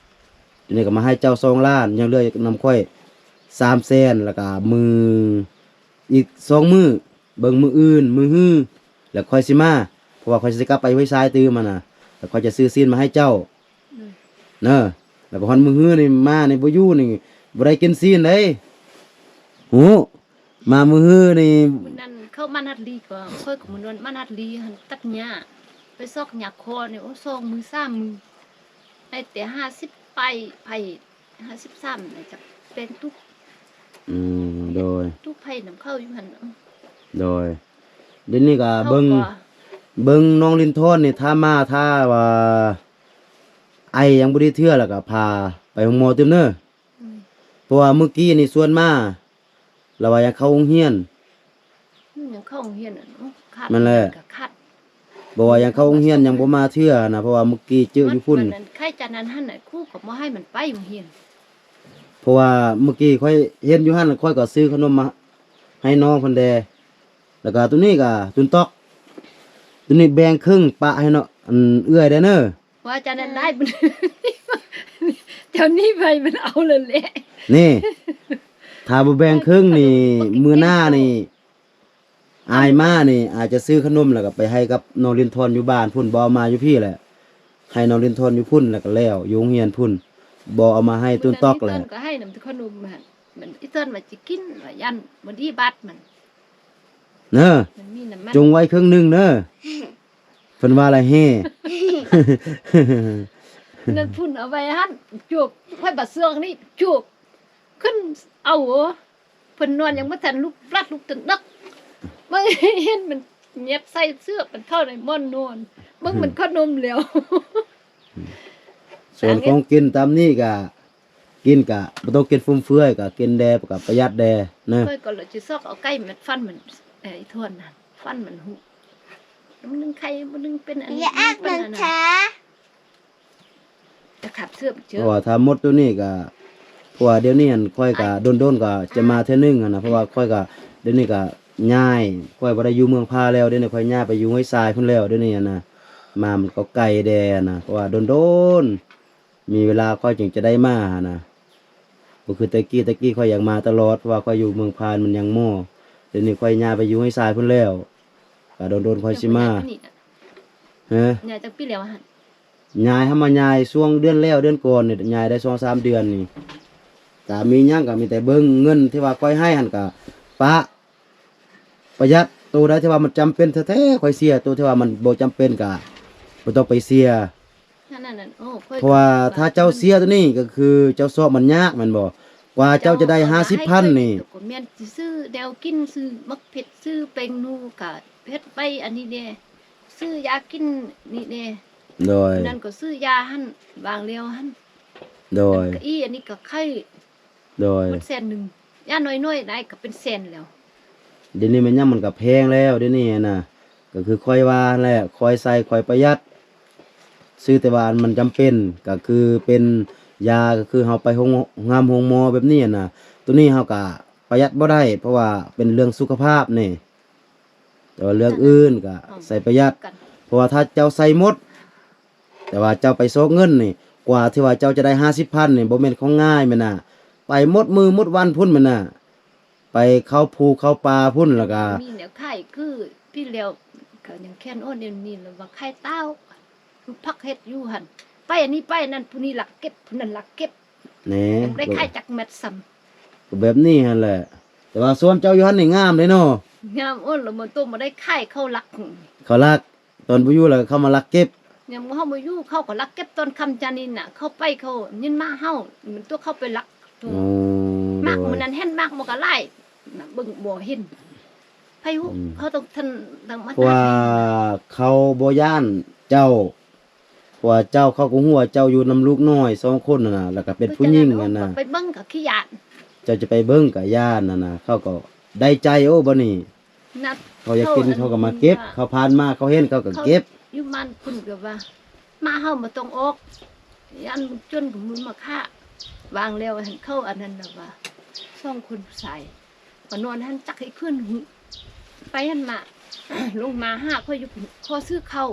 ໂຕນີ້ກະມາໃຫ້ເຈົ້າສອງລ້ານ ຍັງເຫຼືອນຳຂ້ອຍສາມແສນ ແລ້ວກະມື້ ອີກສອງມື້ ເບິ່ງມື້ອື່ນ ມື້ຮື ແລ້ວຂ້ອຍຊິມາ ເພາະວ່າຂ້ອຍຊິກັບໄປຫ້ວຍຊາຍຕື່ມຫັ້ນນະ ແລ້ວຂ້ອຍຈະຊື້ຊີ້ນມາໃຫ້ເຈົ້າ ອືມ ເນີ. ແລ້ວກໍຮອດມື້ຮືນີ້ມານີ້ບໍ່ຢູ່ນີ້ ບໍ່ໄດ້ກິນຊີ້ນເດ້ ຮູ້ ມາມື້ຮືນີ້. ມື້ນັ້ນເຂົ້າມານັດລີກໍ ຂ້ອຍກໍມານອນມານັດລີຫັ້ນ ຕັດຫຍ້າ ໄປຊອກຫຍ້າຄໍນີ້ ໂອ້ ສອງມື້ສາມມື້ ໄດ້ແຕ່ຫ້າສິບປາຍ ໄປ ຫ້າສິບສາມນະ ຈະແປງຕຸບ ອືມ ໂດຍ ຕຸບໄຜນຳເຂົາຢູ່ຫັ້ນ. ໂດຍ ດຽວນີ້ກໍເບິ່ງ ເບິ່ງນ້ອງລິນທອນນີ້ ຖ້າມາ ຖ້າວ່າໄອຍັງບໍ່ດີເທື່ອ ແລ້ວກໍພາໄປໂຮງໝໍຕື່ມເນີ ອືມ ເພາະວ່າມື້ກີ້ນີ້ຊວນມາ ລະວ່າຢາກເຂົ້າໂຮງຮຽນ ມັນຍັງເຂົ້າໂຮງຮຽນຫັ້ນ ໂອ້ ຂາດ ແມ່ນແຫຼະ ມັນກໍຂາດ ບໍ່ວ່າຍັງເຂົ້າໂຮງຮຽນຍັງບໍ່ມາເທື່ອນະ ເພາະວ່າມື້ກີ້ເຈີຢູ່ພຸ້ນ ມັນ ມັນໄຂ້ຈານນັ້ນຫັ້ນນະ ຄູກໍບໍ່ໃຫ້ມັນໄປໂຮງຮຽນ ເພາະວ່າມື້ກີ້ຂ້ອຍເຫັນຢູ່ຫັ້ນ ຂ້ອຍກໍຊື້ຂະໜົມມາໃຫ້ນ້ອງເພິ່ນແດ່ ແລ້ວກໍໂຕນີ້ກໍຕຸນຕອກ ໂຕນີ້ແບ່ງເຄິ່ງປະໃຫ້ເນາະ ອັນເອື້ອຍແດ່ເນີ. ວ່າຈະນັ້ນໄດ້ ເຈົ້ານີ້ໄປມັນເອົາແລ້ວແຫຼະ ນີ້ ຖ້າບໍ່ແບ່ງເຄິ່ງນີ້ ມື້ໜ້ານີ້ ອາຍມານີ້ ອາຍຈະຊື້ຂະໜົມ ແລ້ວກໍໄປໃຫ້ກັບນ້ອງລິນທອນຢູ່ບ້ານພຸ້ນ ບໍ່ເອົາມາຢູ່ພີ້ແຫຼະ ໃຫ້ນ້ອງລິນທອນຢູ່ພຸ້ນ ແລ້ວກໍແລ້ວ ຢູ່ໂຮງຮຽນພຸ້ນ ບໍ່ເອົາມາໃຫ້ຕຸນຕອກແຫຼະ ກໍໃຫ້ນຳແຕ່ຂະໜົມຫັ້ນ ມັນອີຕອນວ່າຈະກິນ ວ່າຢ້ານບໍ່ດີບາດມັນ ເນີ ມັນມີນ້ຳມັນ ຈົ່ງໄວ້ເຄິ່ງໜຶ່ງເນີ ເພິ່ນວ່າລະແຮ່ ນັ້ນພຸ້ນເອົາໄວ້ຫັ້ນ ຈົບ ຂ້ອຍບາດເຊືອກນີ້ ຈົບ ຂຶ້ນເອົາ ເພິ່ນນອນຍັງບໍ່ທັນລຸກ ບລັດລຸກຕັ້ງດັກ ເບິ່ງເຫັນມັນຫຍັບໃສ່ເຊືອກມັນເຂົ້າໃນໝອນນອນ ເບິ່ງມັນຂະໜົມແລ້ວ ສ່ວນຂອງກິນຕາມນີ້ກະ ກິນກະບໍ່ຕ້ອງກິນຟຸມເຟືອຍ ກະກິນແດ່ ກະປະຢັດແດ່ເນາະ ຂ້ອຍກໍເລີຍຊິຊອກເອົາໄກ່ມັນຟັນມັນ ເອີ ອີທວນຫັ້ນ ຟັນມັນຫຸ ມັນໜຶ່ງໄຂ່ ມັນໜຶ່ງເປັນອັນນີ້ ຢ່າອາກມັນທາ ຈະຂັດເຊື່ອມເຈີ ເພາະວ່າຖ້າໝົດໂຕນີ້ກະ ເພາະວ່າດຽວນີ້ຫັ້ນ ຂ້ອຍກະດົນໆກະຈະມາເທື່ອໜຶ່ງຫັ້ນນະ ເພາະວ່າຂ້ອຍກະ ດຽວນີ້ກະຍ້າຍ ຂ້ອຍບໍ່ໄດ້ຢູ່ເມືອງພາແລ້ວ ດຽວນີ້ຂ້ອຍຍ້າຍໄປຢູ່ຫ້ວຍຊາຍພຸ້ນແລ້ວ ດຽວນີ້ຫັ້ນນະ ມາມັນກໍໄກແດ່ຫັ້ນນະ ເພາະວ່າດົນໆ ມີເວລາຂ້ອຍຈຶ່ງຈະໄດ້ມາຫັ້ນນະ ບໍ່ຄືແຕ່ກີ້ ແຕ່ກີ້ຂ້ອຍຢາກມາຕະຫຼອດ ເພາະວ່າຂ້ອຍຢູ່ເມືອງພານມັນຍັງມໍ່ ດຽວນີ້ຂ້ອຍຍ້າຍໄປຢູ່ຫ້ວຍຊາຍພຸ້ນແລ້ວ ກະດົນໆຂ້ອຍຊິມາ ຮະ ຍ້າຍຈັກປີແລ້ວຫັ້ນ? ຍ້າຍ ເຮົາມາຍ້າຍຊ່ວງເດືອນແລ້ວເດືອນກ່ອນນີ້ ຍ້າຍໄດ້ສອງສາມເດືອນນີ້ ກະມີຫຍັງກະມີແຕ່ເບິ່ງ ເງິນທີ່ວ່າຂ້ອຍໃຫ້ຫັ້ນກະປະ ປະຢັດ ໂຕໃດທີ່ວ່າມັນຈຳເປັນແທ້ໆ ຂ້ອຍເສຍ ໂຕທີ່ວ່າມັນບໍ່ຈຳເປັນກະບໍ່ຕ້ອງໄປເສຍ ນັ້ນໆ ໂອ້ ຂ້ອຍ ເພາະວ່າຖ້າເຈົ້າເສຍໂຕນີ້ ກໍຄືເຈົ້າຊອກມັນຍາກແມ່ນບໍ່? ກວ່າເຈົ້າຈະໄດ້ຫ້າສິບພັນນີ້ ກໍແມ່ນຊິຊື້ແນວກິນ ຊື້ໝາກເຜັດ ຊື້ແປ້ງນົວ ກະເຮັດໄປອັນນີ້ແດ່ ຊື້ຢາກິນນີ້ແດ່ ໂດຍ ນັ້ນກໍຊື້ຢາຫັ້ນ ວາງແລ້ວຫັ້ນ ໂດຍ ອັນກະອີ ອັນນີ້ກະໄຂ້ ໂດຍ ໝົດແສນໜຶ່ງ ຢ່າງໜ້ອຍໆໄດ້ກໍເປັນແສນແລ້ວ ດຽວນີ້ແມ່ນຫຍັງມັນກໍແພງແລ້ວ ດຽວນີ້ຫັ້ນນະ ກໍຄືຂ້ອຍວ່າຫັ້ນແຫຼະ ຄ່ອຍໃຊ້ຄ່ອຍປະຢັດ ຊື້ແຕ່ວ່າອັນມັນຈຳເປັນ ກໍຄືເປັນຢາ ກໍຄືເຮົາໄປໂຮງ ໂຮງຮາມໂຮງໝໍແບບນີ້ຫັ້ນນະ ໂຕນີ້ເຮົາກໍປະຢັດບໍ່ໄດ້ ເພາະວ່າເປັນເລື່ອງສຸຂະພາບນີ້ ແຕ່ວ່າເລື່ອງອື່ນກໍໃຊ້ປະຢັດ ເພາະວ່າຖ້າເຈົ້າໃຊ້ໝົດ ແຕ່ວ່າເຈົ້າໄປຊອກເງິນນີ້ ກວ່າທີ່ວ່າເຈົ້າຈະໄດ້ຫ້າສິບພັນນີ້ ບໍ່ແມ່ນຂອງງ່າຍແມ່ນນະ ໄປໝົດມື້ໝົດວັນພຸ້ນແມ່ນນະ ໄປເຂົ້າພູເຂົ້າປ່າພຸ້ນ ແລ້ວກະ ມີແນວຂາຍ ຄືປີແລ້ວ ເຂົາຍັງແຂນອ່ອນດຽວນີ້ ລະວ່າຂາຍເຕົ້າ ຄືຜັກເຫັດຢູ່ຫັ້ນ ໄປອັນນີ້ໄປນັ້ນ ຜູ້ນີ້ລັກເກັບ ຜູ້ນັ້ນລັກເກັບ ແນ່ ຍັງບໍ່ໄດ້ຂາຍຈັກແມັດຊ້ຳ ກໍແບບນີ້ຫັ້ນແຫຼະ ແຕ່ວ່າສວນເຈົ້າຢູ່ຫັ້ນນີ້ງາມເດ້ເນາະ ງາມ ໂອ້ ລະມັນໂຕບໍ່ໄດ້ຂາຍ ເຂົາລັກ ເຂົາລັກ ຕອນບໍ່ຢູ່ແລ້ວເຂົາມາລັກເກັບ ຍາມເຮົາບໍ່ຢູ່ ເຂົາກໍລັກເກັບຕອນຄ່ຳຈານີ້ນະ ເຂົາໄປ ເຂົາຍິນມາເຮົາ ມັນຕົວເຂົາໄປລັກ ໂອ້ ມັກ ໂດຍ ມື້ນັ້ນເຫັນມັກມັນກໍຫຼາຍນະ ເບິ່ງບໍ່ເຫັນໃຜຮູ້ ອືມ ເຂົາຕ້ອງທັນ ຕ້ອງມາ ເພາະວ່າເຂົາບໍ່ຢ້ານເຈົ້າ ເພາະວ່າເຈົ້າ ເຂົາກໍຮູ້ວ່າເຈົ້າຢູ່ນຳລູກນ້ອຍສອງຄົນຫັ້ນນະ ແລ້ວກໍເປັນຜູ້ຍິງຫັ້ນນະ ໄປເບິ່ງກໍຂີ້ຢ້ານ ເຈົ້າຈະໄປເບິ່ງກໍຢ້ານຫັ້ນນະ ເຂົາກໍໄດ້ໃຈ ໂອ້ ບັດນີ້ ນັດ ເຂົາຢາກກິນ ເຂົາ ເຂົາກໍມາເກັບ ເຂົາຜ່ານມາເຂົາເຫັນເຂົາກໍເກັບ ຢູ່ບ້ານພຸ້ນກໍວ່າ ມາເຮົາບໍ່ຕ້ອງອອກ ຢ້ານມັນຈົນ ມັນມາຂ້າ ວາງແລ້ວຫັ້ນ ເຂົາອັນນັ້ນລະວ່າ ສອງຄົນຜູ້ຊາຍ ມານອນຫັ້ນຈັກໃຫ້ຄືນຫື ໄປຫັ້ນມາ ລົງມາຫາຂ້ອຍຢູ່ພຸ້ນ ຂໍຊື້ເຂົ້າ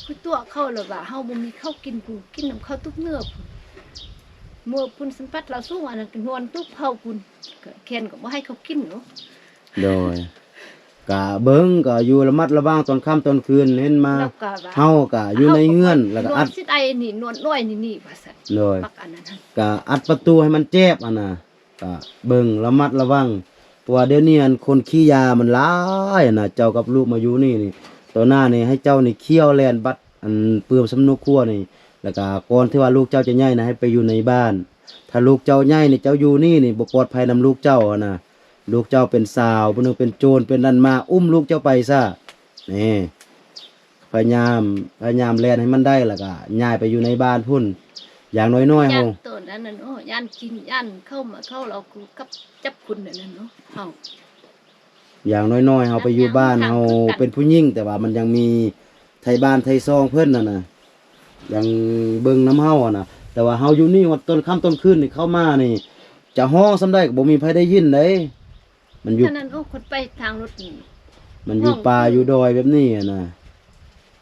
ຄືຕົວະເຂົາລະວ່າ ເຮົາບໍ່ມີເຂົ້າກິນ ກູກິນນຳເຂົາຕຸກເໜືອພຸ້ນ ເມືອພຸ້ນສຳປັດລາວສູງ ອັນນັ້ນກໍນອນຕຸກເຂົາພຸ້ນ ກໍແຂນກໍບໍ່ໃຫ້ເຂົາກິນເນາະ ໂດຍ ກະເບິ່ງ ກະຢູ່ລະມັດລະວັງຕອນຄ່ຳຕອນຄືນ ເຫັນມາ ເຮົາກະຢູ່ໃນເຮືອນ ແລ້ວກະອັດ ນວນຊິໄດນີ້ ນວນນ້ອຍນີ້ ນີ້ວ່າຊັ້ນ ໂດຍ ບັກອັນນັ້ນ ກະອັດປະຕູໃຫ້ມັນແຈບຫັ້ນນະ ກະເບິ່ງລະມັດລະວັງ ເພາະວ່າດຽວນີ້ອັນຄົນຂີ້ຢາມັນຫຼາຍຫັ້ນນະ ເຈົ້າກັບລູກມາຢູ່ນີ້ນີ້ ຕໍ່ໜ້ານີ້ໃຫ້ເຈົ້ານີ້ຂ້ຽວແລ່ນບັດ ອັນເປືອມຊຳນົກຄົວນີ້ ແລ້ວກະກ່ອນທີ່ວ່າລູກເຈົ້າຈະໃຫຍ່ນະ ໃຫ້ໄປຢູ່ໃນບ້ານ ຖ້າລູກເຈົ້າໃຫຍ່ນີ້ ເຈົ້າຢູ່ນີ້ນີ້ ບໍ່ປອດໄພນຳລູກເຈົ້າຫັ້ນນະ ລູກເຈົ້າເປັນສາວ ຜູ້ໜຶ່ງເປັນໂຈນ ເປັນນັ້ນມາ ອຸ້ມລູກເຈົ້າໄປຊະ ນີ້ ພະຍາຍາມ ພະຍາຍາມແລ່ນໃຫ້ມັນໄດ້ ແລ້ວກະຍ້າຍໄປຢູ່ໃນບ້ານພຸ້ນ ຢ່າງນ້ອຍໆ ເຮົາ ຢ້ານໂຕນັ້ນນະເນາະ ຢ້ານກິນ ຢ້ານເຂົ້າມາ ເຂົ້າລາວຄືກັບຈັບຄຸນນັ້ນນະເນາະ ເຮົາ ຢ່າງນ້ອຍໆ ເຮົາໄປຢູ່ບ້ານ ເຮົາເປັນຜູ້ຍິງ ແຕ່ວ່າມັນຍັງມີໄທບ້ານໄທຊ່ອງເພິ່ນຫັ້ນນະ ຍັງເບິ່ງນຳເຮົາຫັ້ນນະ ແຕ່ວ່າເຮົາຢູ່ນີ້ ຮອດຕອນຄ່ຳຕອນຄືນນີ້ ເຂົ້າມານີ້ ຈະຮ້ອງສ່ຳໃດກໍບໍ່ມີໃຜໄດ້ຍິນເດ້ ມັນຢູ່ ອັນນັ້ນ ໂອ້ ຄົນໄປທາງລົດນີ້ ມັນຢູ່ປ່າຢູ່ດອຍແບບນີ້ຫັ້ນນະ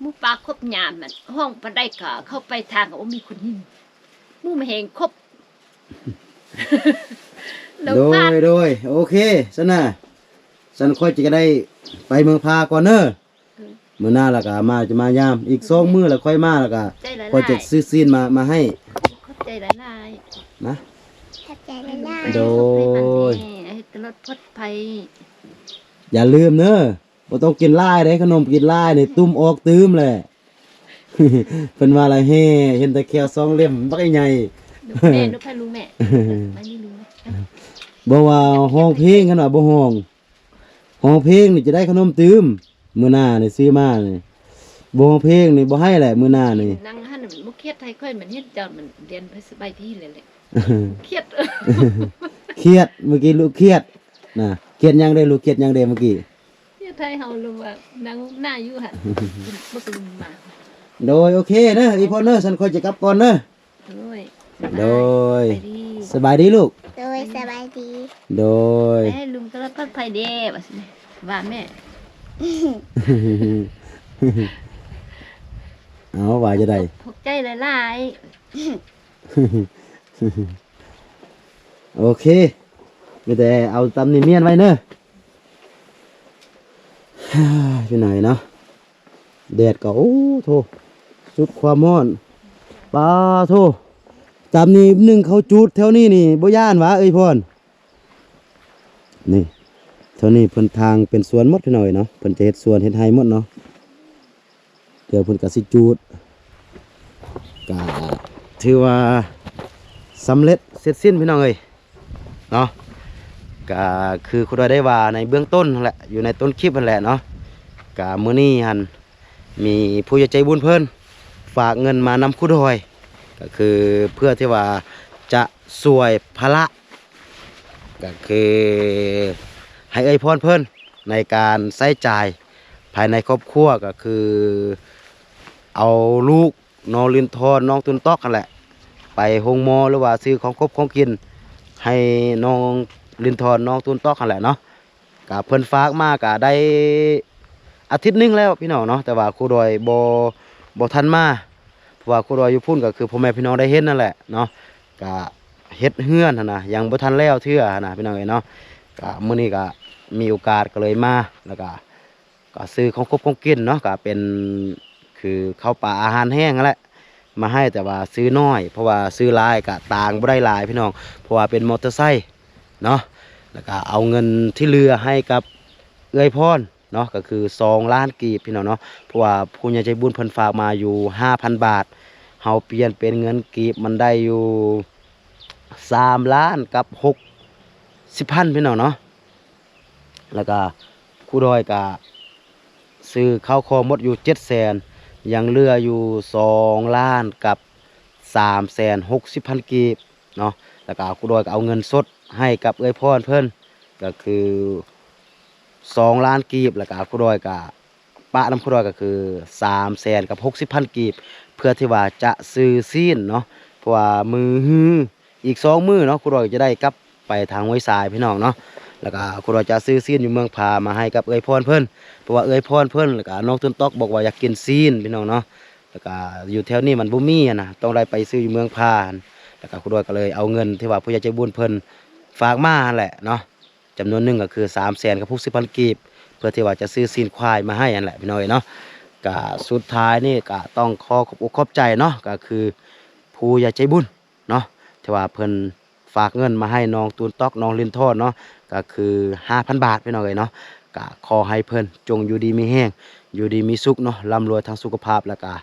ໝູປ່າຄົບຍາມນັ້ນ ຮ້ອງປານໃດກໍເຂົ້າໄປທາງກໍບໍ່ມີຄົນຍິນ ໝູມາແຮງຄົບ ໂດຍ ໂດຍ ໂອເຄ ຊັ້ນນະ ຊັ້ນຂ້ອຍຈະໄດ້ໄປເມືອງພາກ່ອນເດີ ເອີ ມື້ໜ້າລະກະມາ ຈະມາຍາມ ອີກສອງມື້ລະຄ່ອຍມາ ລະກະຂ້ອຍຈະຊື້ຊີ້ນມາ ມາໃຫ້ ຂອບໃຈຫຼາຍໆ ນະ ຂອບໃຈຫຼາຍໆ ໂດຍ ໃຫ້ຕະຫຼອດປອດໄພ ຢ່າລືມເດີ ບໍ່ຕ້ອງກິນຫຼາຍເດ້ ຂະໜົມກິນຫຼາຍນີ້ ຕຸ່ມອອກຕື່ມແຫຼະ ເພິ່ນວ່າລະແຮ່ ເຫັນແຕ່ແຂ້ວສອງເຫຼັ້ມບັກໃຫຍ່ ແມ່ ລູກໃຜລູກແມ່ ມານີ້ລູກ ບໍ່ວ່າຮ້ອງເພງ ຄັນວ່າບໍ່ຮ້ອງ ຮ້ອງເພງນີ້ຈະໄດ້ຂະໜົມຕື່ມ ມື້ໜ້ານີ້ຊື້ມານີ້ ບໍ່ຮ້ອງເພງນີ້ບໍ່ໃຫ້ແຫຼະ ມື້ໜ້ານີ້ ນັ່ງຫັ້ນ ມັນບໍ່ຄຽດໃຫ້ຂ້ອຍ ມັນເຫັນເຈົ້າ ມັນລຽນໄປສະບາຍດີແຫຼະ ຄຽດ ຄຽດ ມື້ກີ້ລູກຄຽດນະ ຄຽດຫຍັງເດ້ ລູກຄຽດຫຍັງເດ້ມື້ກີ້? ເຮັດໃຫ້ເຮົາລົງວ່ານັ່ງໜ້າຢູ່ຫັ້ນ ບໍ່ລົງມາ ໂດຍ ໂອເຄເດີ ອີ່ພໍ່ເດີ ຊັ້ນຂ້ອຍຈະກັບກ່ອນເດີ ໂດຍ ໂດຍ ສະບາຍດີ ສະບາຍດີລູກ ໂດຍ ສະບາຍດີ ໂດຍ ໃຫ້ລຸງຕະຫຼອດປອດໄພເດ້ ວ່າຊັ້ນ ວ່າແມ່ ເອົາ ວ່າຈັ່ງໃດ ຂອບໃຈຫຼາຍໆ ໂອເຄ ມີແຕ່ເອົາຕຳນີ້ມ້ຽນໄວ້ເນີ ພີ່ນ້ອງເນາະ ແດດກໍ ໂອ້ໂທ້ ສຸດຄວາມຮ້ອນ ປາໂທ້ ຕຳນີ້ໜຶ້ງເຂົ້າຈູດແຖວນີ້ນີ້ ບໍ່ຢ້ານຫວາ ເອີຍພອນ ນີ້ ແຖວນີ້ເພິ່ນທາງເປັນສວນໝົດ ພີ່ນ້ອງເນາະ ເພິ່ນຈະເຮັດສວນເຮັດໄຮ່ໝົດເນາະ. ດຽວເພິ່ນກະຊິຈູດ ກະຖືວ່າສຳເລັດເສັດສິ້ນພີ່ນ້ອງເອີຍເນາະ ກະຄືຄູດອຍໄດ້ວ່າໃນເບື້ອງຕົ້ນຫັ້ນແຫຼະ ຢູ່ໃນຕົ້ນຄລິບຫັ້ນແຫຼະເນາະ ກະມື້ນີ້ຫັ້ນມີຜູ້ໃຫຍ່ໃຈບຸນເພິ່ນຝາກເງິນມານຳຄູດອຍ ກະຄືເພື່ອທີ່ວ່າຈະຊ່ວຍພາລະ ກະຄືໃຫ້ເອື້ອຍພອນເພິ່ນໃນການໃຊ້ຈ່າຍ ພາຍໃນຄອບຄົວ ກໍຄືເອົາລູກນ້ອງລິນທອນ ນ້ອງຕຸນຕອກຫັ້ນແຫຼະ ໄປໂຮງໝໍ ຫຼືວ່າຊື້ຂອງຄົບຂອງກິນໃຫ້ນ້ອງລິນທອນ ນ້ອງຕຸນຕອກຫັ້ນແຫຼະເນາະ. ກະເພິ່ນຝາກມາກະໄດ້ອາທິດໜຶ່ງແລ້ວພີ່ນ້ອງເນາະ ແຕ່ວ່າຄູດອຍບໍ່ ບໍ່ທັນມາ ເພາະວ່າຄູດອຍຢູ່ພຸ້ນ ກະຄືພໍ່ແມ່ພີ່ນ້ອງໄດ້ເຫັນນັ້ນແຫຼະເນາະ ກະເຮັດເຮືອນຫັ້ນນະ ຍັງບໍ່ທັນແລ້ວເທື່ອຫັ້ນນະພີ່ນ້ອງເອີຍເນາະ. ກະມື້ນີ້ກະມີໂອກາດກໍເລີຍມາ ແລ້ວກະ ກໍຊື້ຂອງຄົບຂອງກິນເນາະ ກໍເປັນຄືເຂົ້າປາອາຫານແຫ້ງຫັ້ນແຫຼະ ມາໃຫ້ ແຕ່ວ່າຊື້ໜ້ອຍ ເພາະວ່າຊື້ຫຼາຍກໍຕາງບໍ່ໄດ້ຫຼາຍພີ່ນ້ອງ ເພາະວ່າເປັນມໍເຕີໄຊເນາະ. ແລ້ວກໍເອົາເງິນທີ່ເຫຼືອໃຫ້ກັບເອື້ອຍພອນ ເນາະ ກໍຄືສອງລ້ານກີບ ພີ່ນ້ອງເນາະ. ເພາະວ່າຜູ້ໃຫຍ່ໃຈບຸນເພິ່ນຝາກມາຢູ່ຫ້າພັນບາດ ເຮົາປ່ຽນເປັນເງິນກີບມັນໄດ້ຢູ່ສາມລ້ານກັບຫົກສິບພັນ ພີ່ນ້ອງເນາະ. ແລ້ວກະຄູດອຍກະຊື້ເຂົ້າຂອງໝົດຢູ່ເຈັດແສນ ຍັງເຫຼືອຢູ່ສອງລ້ານກັບສາມແສນຫົກສິບພັນກີບເນາະ. ແລ້ວກະຄູດອຍກະເອົາເງິນສົດໃຫ້ກັບເອື້ອຍພອນເພິ່ນ ກໍຄືສອງລ້ານກີບ ແລ້ວກະຄູດອຍກະປະນຳຄູດອຍກໍຄືສາມແສນກັບຫົກສິບພັນກີບ ເພື່ອທີ່ວ່າຈະຊື້ຊີ້ນເນາະ. ເພາະວ່າມື້ຮື ອີກສອງມື້ເນາະ ຄູດອຍຈະໄດ້ກັບໄປທາງຫ້ວຍຊາຍ ພີ່ນ້ອງເນາະ. ແລ້ວກະຄູດອຍຈະຊື້ຊີ້ນຢູ່ເມືອງພາມາໃຫ້ກັບເອື້ອຍພອນເພິ່ນ ເພາະວ່າເອື້ອຍພອນເພິ່ນ ແລ້ວກະນ້ອງຕຸນຕອກບອກວ່າຢາກກິນຊີ້ນ ພີ່ນ້ອງເນາະ. ແລ້ວກະຢູ່ແຖວນີ້ມັນບໍ່ມີຫັ້ນນະ ຕ້ອງໄດ້ໄປຊື້ຢູ່ເມືອງພາ. ແລ້ວກະຄູດອຍກໍເລີຍເອົາເງິນທີ່ວ່າຜູ້ໃຫຍ່ໃຈບຸນເພິ່ນຝາກມາຫັ້ນແຫຼະເນາະ ຈຳນວນໜຶ່ງກໍຄືສາມແສນກັບຫົກສິບພັນກີບ ເພື່ອທີ່ວ່າຈະຊື້ຊີ້ນຄວາຍມາໃຫ້ຫັ້ນແຫຼະ ພີ່ນ້ອງເອີຍເນາະ. ກະສຸດທ້າຍນີ້ກະຕ້ອງຂໍຂອບອົກຂອບໃຈເນາະ ກໍຄືຜູ້ໃຫຍ່ໃຈບຸນເນາະ ທີ່ວ່າເພິ່ນຝາກເງິນມາໃຫ້ນ້ອງຕູນຕອກ ນ້ອງລິນທອນເນາະ ກໍຄືຫ້າພັນບາດ ພີ່ນ້ອງເອີຍເນາະ. ກະຂໍໃຫ້ເພິ່ນຈົ່ງຢູ່ດີມີແຮງ ຢູ່ດີມີສຸກເນາະ ລ່ຳລວຍທາງສຸຂະພາບ ແລ້ວກະ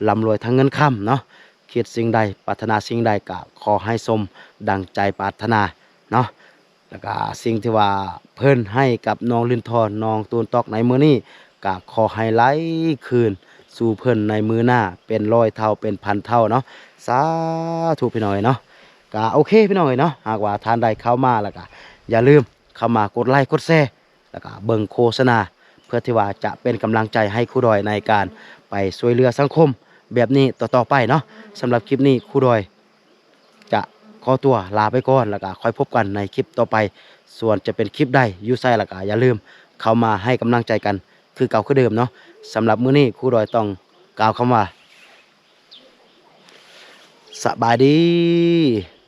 ລ່ຳລວຍທາງເງິນຄຳເນາະ. ຄິດສິ່ງໃດ ປາດຖະໜາສິ່ງໃດ ກະຂໍໃຫ້ສົມດັ່ງໃຈປາດຖະໜາເນາະ. ແລ້ວກະສິ່ງທີ່ວ່າເພິ່ນໃຫ້ກັບນ້ອງລິນທອນ ນ້ອງຕູນຕອກໃນມື້ນີ້ ກະຂໍໃຫ້ໄຫຼຄືນສູ່ເພິ່ນໃນມື້ໜ້າເປັນຮ້ອຍເທົ່າເປັນພັນເທົ່າເນາະ. ສາທຸ ພີ່ນ້ອງເອີຍເນາະ. ກະໂອເຄ ພີ່ນ້ອງເອີຍເນາະ ຫາກວ່າທ່ານໃດເຂົ້າມາແລ້ວກະຢ່າລືມເຂົ້າມາກົດໄລກົດແຊ ແລ້ວກະເບິ່ງໂຄສະນາ ເພື່ອທີ່ວ່າຈະເປັນກຳລັງໃຈໃຫ້ຄູດອຍໃນການໄປຊ່ວຍເຫຼືອສັງຄົມແບບນີ້ຕໍ່ໆໄປເນາະ. ສຳລັບຄລິບນີ້ຄູດອຍ ຈະຂໍຕົວລາໄປກ່ອນ ແລ້ວກະຄ່ອຍພົບກັນໃນຄລິບຕໍ່ໄປ. ສ່ວນຈະເປັນຄລິບໃດ ຢູ່ໃສ ແລ້ວກະຢ່າລືມເຂົ້າມາໃຫ້ກຳລັງໃຈກັນຄືເກົ່າຄືເດີມເນາະ. ສຳລັບມື້ນີ້ຄູດອຍຕ້ອງກ່າວຄຳວ່າ ສະບາຍດີ.